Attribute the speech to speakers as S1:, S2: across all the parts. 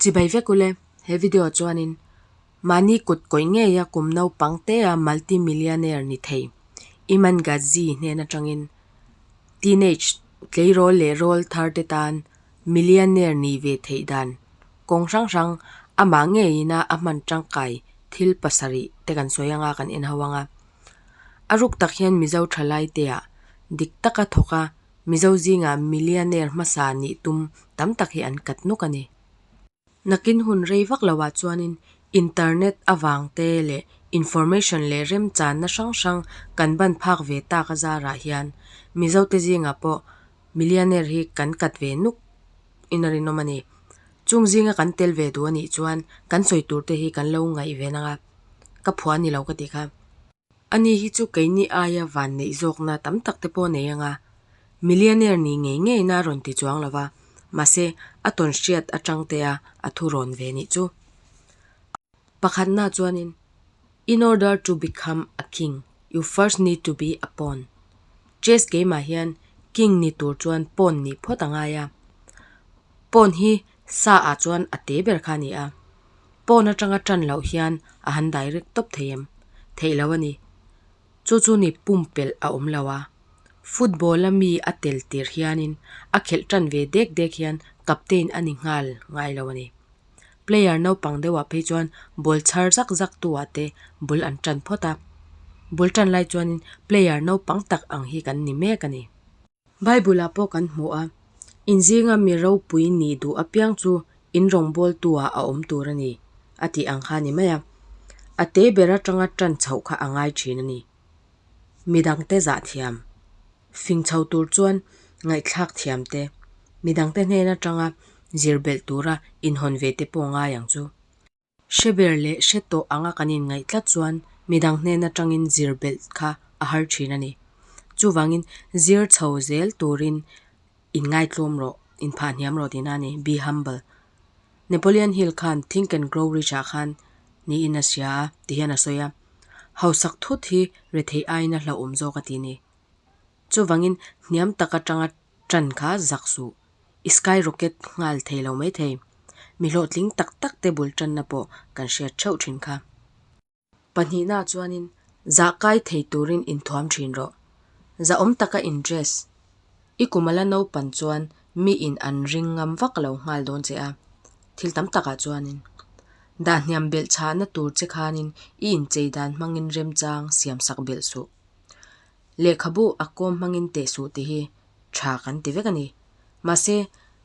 S1: Chibai vek ule, he video chuanin mahni kut kawih ngeia kum naupang tea multi-millionaire ni thei Iman Gadzhi hnen atangin teenage tleirawl leh rawl thar te tan millionaire nih ve theih dan kawng hrang hrang amah ngeina a hman tangkai thil pasarih te kan sawi anga kan en ho anga. A ruk tak hian Mizo thalai te ah dik taka thawk a Mizo zingah millionaire hmasa nih tum tam tak hi an kat nuk a ni. Nakin hun rei vak loah chuanin internet avang te leh information leh remchanna hrang hrang kan ban phak ve tak a zarah hian Mizo te zingah pawh millionaire hi kan kat ve nuk in a rinawm a ni. Chung zinga kan tel ve duh a nih chuan kan sawi tur te hi kan lo ngaih ve nang a, ka phuah a ni lo ka tih kha. Ani hi chu keini aia van neih zawkna tam tak te pawh nei anga millionaire nih ngei ngeina a rawn ti chuang lo va, mahse a tawn hriat atang te a a thu rawn ve nih chu. Pakhatna chuanin, In order to become a king, you first need to be a pawn. Chess keimah hian king ni tur chuan pawn nih phawt a ngai a. Pawn hi sa ah chuan a te ber kha a ni a. Pawn atanga tan loh hian a han direct tawp thei em? Theih lo a ni. Chu chu ni pumpelh a awm lo a. Football a mi a tel tir hianin a khelh tan ve dek dek hian captain a ni nghal ngai lo a ni. Player naupang deuhah phei chuan ball chhar zak zak tu ah te bul an tan phawt a. Bul tan lai chuanin player naupang tak ang hi kan ni mek a ni. Bible-ah pawh kan hmu a, Inzinga mi ropui nih duh apiang chu in rawngbawltu-ah a awm tur a ni, a tih ang kha a ni mai a. A te ber atanga tan chhoh kha a ngai thin a ni. Midangte zah thiam, fing chho tur chuan ngaihthlak thiam te, midangte hnen atanga zir belh tura inhawn ve te pawh ngai ang chu. Hre ber leh hre tawh anga kan inngaih tlat chuan midang hnen atangin zir belh kha a har thin a ni. Chuvangin zir chho zel turin inngaitlawm rawh, inphah hniam rawh tihna a ni, be humble. Napoleon Hill khan Think and Grow Rich ah khan niin a hria a ti hian a sawi a, hausak thut hi retheih aiin a hlauhawm zawk a ti ni. Chuvangin hniam tak atanga tan kha zak suh. I skyrocket nghal thei lo mai thei. Mi hlawhtling tak tak te bul tanna pawh kan hriat theuh thin kha. Pahnihna chuanin zah kai thei turin inthuam thin rawh. Zahawm taka in dress. I kum ala naupan chuan mi in an ring ngam vak lo nghal dawn che a. Thil tam takah chuanin dah hniam belh chhahna tur che khanin i inchei dan hmangin remchang siamsak belh suh. Lehkhabu a kawm hmangin teh suh tih hi tha kan ti vek a ni. Mahse,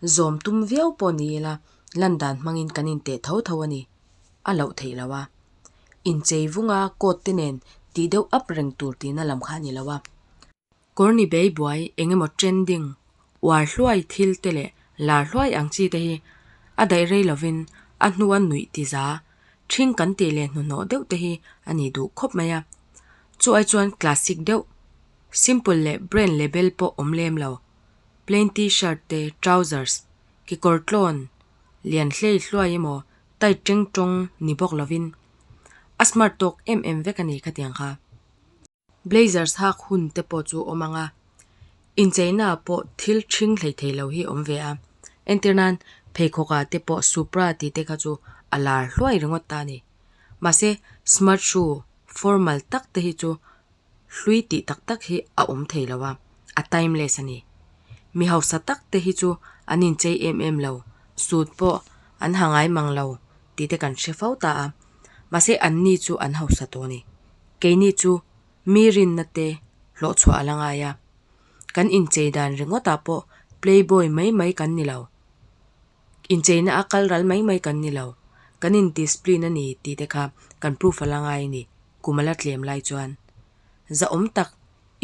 S1: zawm tum viau pawh ni ila lan dan hmangin kan inteh tho tho a ni. A loh theih lo a. Inchei vunga coat te nen tih deuh up reng tur tihna lam kha a ni lo a. Kawr ni bei buai eng emaw trending, uar hluai thil te leh lar hluai ang chi te hi a daih rei lovin a hnua nuih ti za Ṭhing kan tih leh hnuhnawh deuh te hi a ni duh khawp mai a. Chu ai chuan classic deuh, simple leh brand label pawh awm lem lo. Plain t-shirt te, trousers, kekawr tlawn lian hlei hluai emaw tight ṭeng ṭawng ni bawk lovin a smart tawk em em vek a ni khatiang kha. Blazers hak hun te pawh chu awm ang a, incheina ah pawh thil ṭhing hlei thei lo hi awm ve a, entir nan pheikhawk ah te pawh Supra tih te kha chu a lar hluai ringawt ta a ni. Mahse smart shoe formal tak te hi chu hlui tih tak tak hi a awm thei lo a, a timeless a ni. Mi hausa tak te hi chu an inchei em em lo, suit pawh an ha ngai mang lo tih te kan hre fo ta a, mahse anni chu an hausa tawh a ni. Keini chu mi rinna te hlawhchhuah a la ngai a, kan inchei dan ringawtah pawh playboy mai mai kan ni lo, incheina a kal ral mai mai kan ni lo, kan in discipline a ni tih te kha kan proof a la ngai a ni, kum a la tlem lai chuan. Zahawm tak,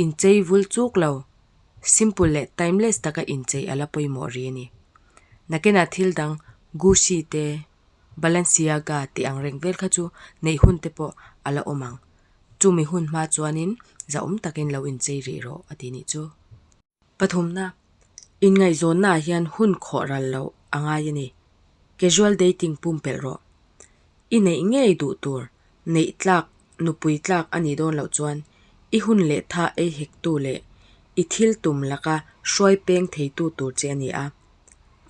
S1: inchei vul chuk lo, simple leh timeless taka inchei a la pawimawh ri a ni. Nakinah thil dang Gucci te. Balenciaga tih ang reng vel kha chu neih hun te pawh a la awm ang. Chumi hun hma chuanin zahawm takin lo inchei rih rawh a ti nih chu. Pathumna, inngaihzawnnaah hian hun khawh ral loh a ngai a ni. Casual dating pumpelh rawh. I neih ngei duh tur, neih tlak, nupui tlak a nih dawn loh chuan i hun leh tha ei hektu leh i thil tum laka hruai peng theitu tur che a ni a.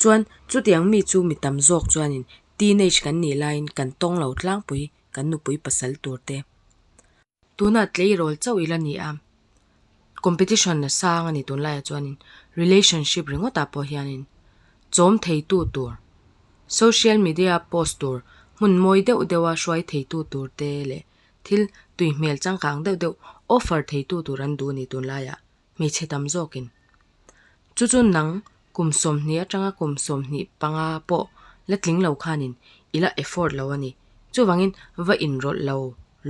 S1: Chuan chutiang mi chu mi tam zawk chuanin Teenage kan nih laiin kan tawng lo tlangpui kan nupui pasal tur te. Tunah tleirawl chauh ila ni a, competition a sang a ni tunlaiah chuanin relationship ringawtah pawh hianin chawm theitu tur, social media post tur hmun mawi deuh deuha hruai theitu tur te leh thil tui hmel changkang deuh deuh offer theitu tur an duh a ni tunlaiah hmeichhe tam zawkin. Chu chu nang kum 20 atanga kum 25 pawh la tling lo khanin i la effort lo a ni. Chuvangin va inrawlh lo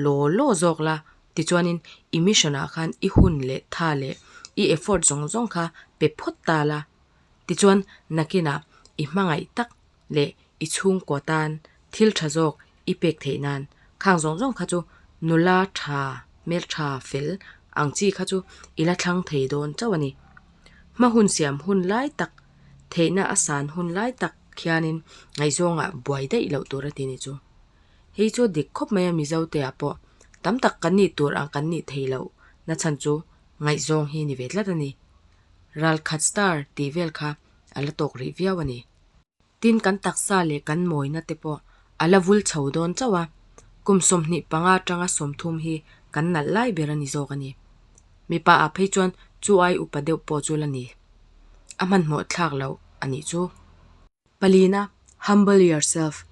S1: law law zawk la, tichuanin i mission ah khan i hun leh tha leh i effort zawng zawng kha pe phawt ta la. Tichuan nakinah i hmangaih tak leh i chhungkaw tan thil tha zawk i pek theih nan khang zawng zawng kha chu nula tha, hmeltha fel ang chi kha chu i la thlang thei dawn chauh a ni. Hma hun siam hun lai tak, theihna a san hun lai tak khianin ngaihzawngah buai daih loh tur a ti ni chu. Hei chu dik khawp mai a Mizo te ah pawh tam tak kan nih tur ang kan nih thei loh na chhan chu ngaihzawng hi ni ve tlat a ni. Ralkhat star tih vel kha a la tawk rih viau a ni. Tin kan taksa leh kan mawina te pawh a la vul chho dawn chauh a, kum 25 atanga 30 hi kan nalh lai ber a ni zawk a ni. Mipa ah phei chuan chu ai upa deuh pawh chu la ni. A hmanhmawh thlak loh a nih chu. Palina, Humble yourself,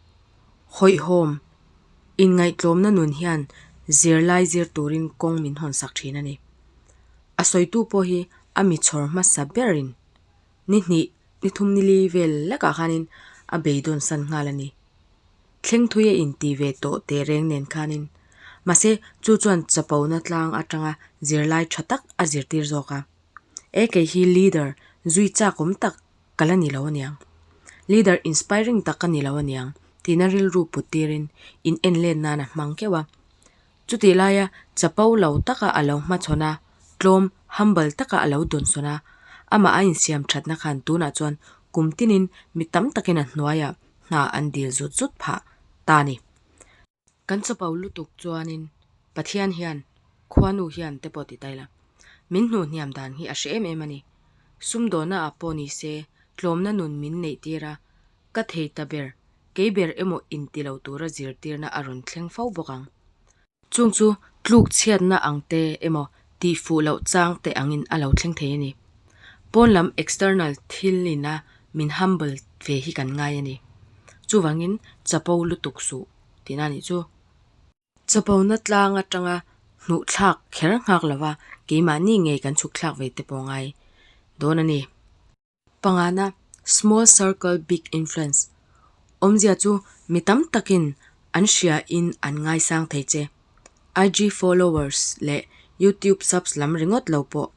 S1: Hawihhawm, Inngaihtlawmna nun hian zirlai zir turin kawng min hawnsak thin a ni. A sawitu pawh hi a mi chhawr hmasa berin ni hnih, ni thum ni li vel lekah khanin a beidawn san nghal a ni. Thleng thui a inti ve tawh teh reng nen khanin. Mahse, chu chuan chapona tlang atanga zirlai tha tak a zirtir zawk a. E kei hi leader zui chak awm tak ka la ni lo aniang. Leader inspiring tak ka ni lo aniang tihna rilru put tirin in en let nan a hmang keuh a. Chutih laia chapo lo taka a lo hmachhawn a, tlawm, humble, taka a lo dawnsawn a, amah a insiam thatna khan tunah chuan kum tinin mi tam takin a hnuaiah hna an dil zut zut phah ta a ni. Kan chapo lutuk chuanin Pathian hian Khuanu hian te pawh ti ta ila, min hnuh hniam dan hi a hre em em a ni. Sumdawhna ah pawh ni se, tlawmna nun min neih tir a, ka thei ta ber, kei ber emaw inti lo tura zirtirna a rawn thleng fo bawk ang. Chung chu tluk chhiatna ang te emaw tih fuh loh chang te angin a lo thleng thei a ni. Pawn lam external thil ina min humble ve hi kan ngai a ni. Chuvangin chapo lutuk suh tihna a nih chu. Chapona tlang atanga hnuh thlak kher nghak lova keimahni ngei kan chhuk thlak ve te pawh ngai dawn a ni. Pangana, Small circle big influence, Awmzia chu mi tam takin an hria in an ngaisang thei che. IG followers leh YouTube subs lam ringawt lo pawh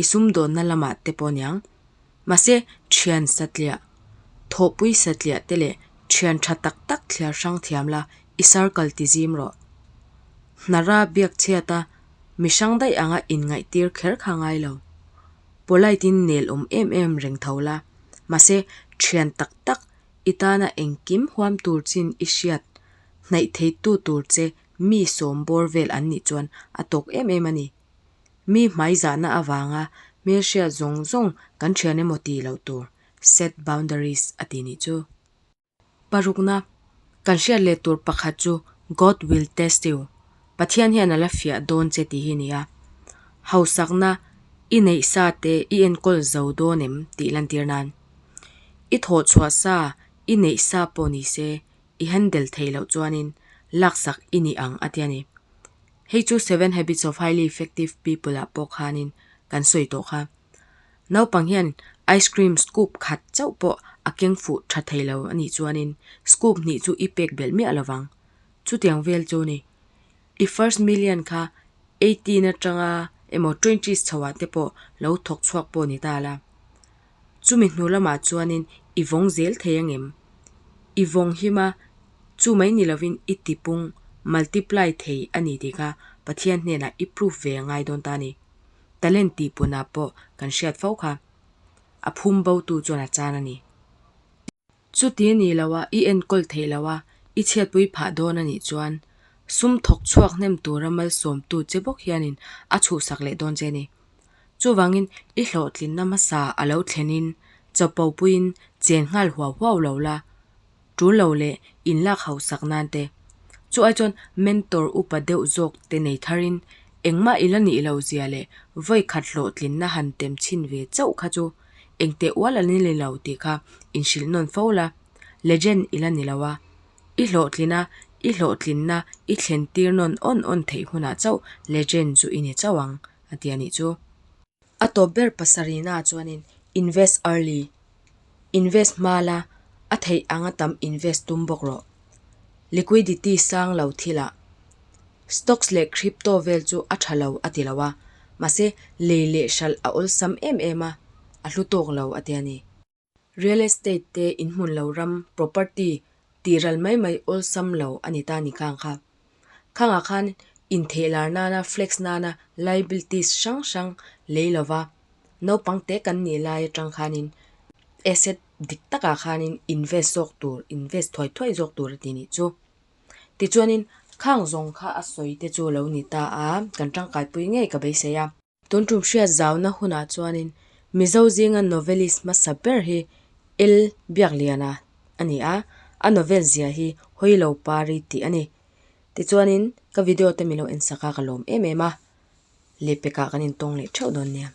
S1: i sumdawnna lamah te pawh niang. Mahse, thian satliah, thawhpui satliah te leh thian tha tak tak thliar hrang thiam la, i circle ti zim rawh. Hnara biak chhiata mi hrang daih anga inngaihtir kher kha ngai lo. Polite in nel awm em em reng tho la. Mahse, thian tak tak i tana engkim huam tur chin i hriat hnaih theitu tur che mi sawm bawr vel an nih chuan a tawk em em a ni. Mi hmaizahna avanga hmelhriat zawng zawng kan thian emaw tih loh tur, set boundaries a tih nih chu. Parukna, kan hriat leh tur pakhat chu God will test you, Pathian hian a la fiah dawn che tih hi a ni a. Hausakna i neih sa te i enkawl zo dawn em tih lantir nan. I thawhchhuah sa i neih sa pawh ni se i handle theih loh chuanin laksak i ni ang a ti a ni. Hei chu Seven Habits of Highly Effective People ah pawh khanin kan sawi tawh kha. Naupang hian ice cream scoop khat chauh pawh a keng fuh tha thei lo a nih chuanin scoop hnih chu i pek belh miah lovang. Chutiang vel chu ni. I first million kha 18 atanga emaw twenties chhoah te pawh lo thawk chhuak pawh ni ta la. Chumi hnu lamah chuanin i vawng zel thei angem? I vawng him a, chu mai ni lovin i tipung, multiply, thei a ni tih kha Pathian hnenah i proof ve a ngai dawn ta a ni. Talent tih punah pawh kan hriat fo kha. A phum bo tu chuan a chan a ni. Chuti a nih loh a, i enkawl theih loh a, i chhiatpui phah dawn a nih chuan sum thawk chhuak hnem tura malsawmtu che bawk hianin a chhuhsak leh dawn che a ni. Chuvangin i hlawhtlinna hmasa a lo thlenin chapo puiin chen nghal huau huau lo la. Tul lo leh inlak hausak nan te. Chu ai chuan mentor upa deuh zawk te nei tharin engmah i la nih loh zia leh vawi khat hlawhtlinna han tem chhin ve chauh kha chu engteh ual a ni lo tih kha inhrilh nawn fo la, legend i la ni lo a, i hlawhtlin a, i hlawhtlinna i thlen tir nawn awn awn theih hunah chauh legend chu i ni chauh ang a ti a nih chu. A tawp ber pasarihnaah chuanin invest early, invest hma la, a theih anga tam invest tum bawk rawh. Liquidity sang lo thilah stocks leh crypto vel chu a tha lo a ti lo a, mahse lei leh hralh a awlsam em em a, a hlu tawk lo a ti a ni. Real estate te inhmun lo ram, property, tih ral mai mai awlsam lo a ni ta ni khang kha. Khangah khan intheihlar nana flex nana liabilities hrang hrang lei lova naupang te kan nih lai atang khanin asset dik takah khanin invest zawk tur, invest thuai thuai zawk tur a ti nih chu. Tichuanin khang zawng kha a sawi te chu lo ni ta a, kan tangkaipui ngei ka beisei a. Tun tum hriat zauna hunah chuanin Mizo zinga novelist hmasa ber hi L. Biakliana a ni a, a novel zia hi Hawilo Pari tih a ni. Tichuanin ka video te min lo en sak a ka lawm em em a, lehpekah kan intawng leh theuh dawn nia.